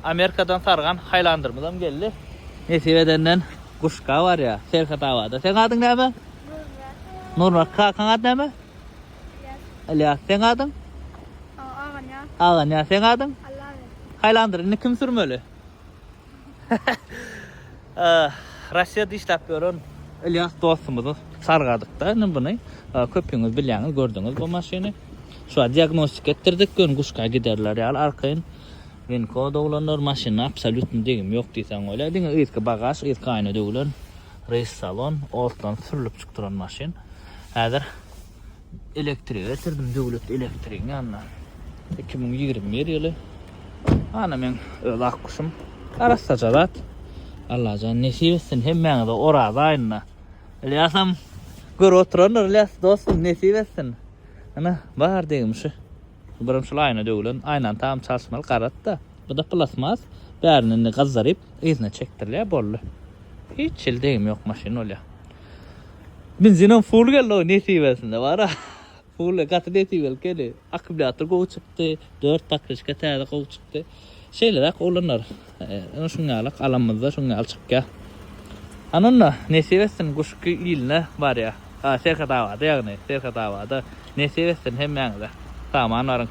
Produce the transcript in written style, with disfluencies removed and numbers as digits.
Amerikadan sargan Highlanderymyzam geldi. Nesip edenden Guşka barýar, Serhetabada. Seň adyň näme? Nurmyrat. Nurmyrat. Kakaň ady näme? Ylýas. Ylýas. Seň adyň? Aganýaz. Aganýaz. Seň adyň? Allaberdi. Highlander indi kim sürmeli? Russiýada işläp ýören Ylýas dostumyzy sargadykda indi buny. Köpüňiz bilýäňiz, gördüňiz bu maşyny. Şu wagt diagnostika etdirdik, ýöne guşka giderler ýaly arkaýyn. Win-kod oglanlar maşynda absolýutny degim ýok diýseň bolýar. Diňe yzky bagaž, yzky aýna döwülen. Reýs salon, otdan sürlüp çykyp duran maşyn. Häzir elektrige getirdim, döwlet elektrigiň ýanyna. 2021 ýyly. Ana meň öz akguşum. Arassaja zat. Allajan nesip etsin hemmäňize Oraza aýynda. Ylýasam görüp oturandyr Ylýas dostum nesip etsin. Ana bar degim şu. Birem şul aýna döwülen. Aýnany tam çalyşmaly garat-da. Bu-da plasmas. Bärini indi gazzaryp yzyna çekdirilýär boldy. Hiç hili degim ýok maşyn bolýar. Benzinem full geldi o nesibesinde bara. Full gaty nesibeli geldi. Akkumulýator gowy çykdy. 4 pakryşka täze gowy çykdy. Şeýleräk oglanlar. Ine şuň ýalak alamyzda şuň ýaly çykýar. Ana onda nesip etsin Guşky iline barýar. Serhetabada ýagny Serhetabada nesip etsin hemmäňize. Saman baryň.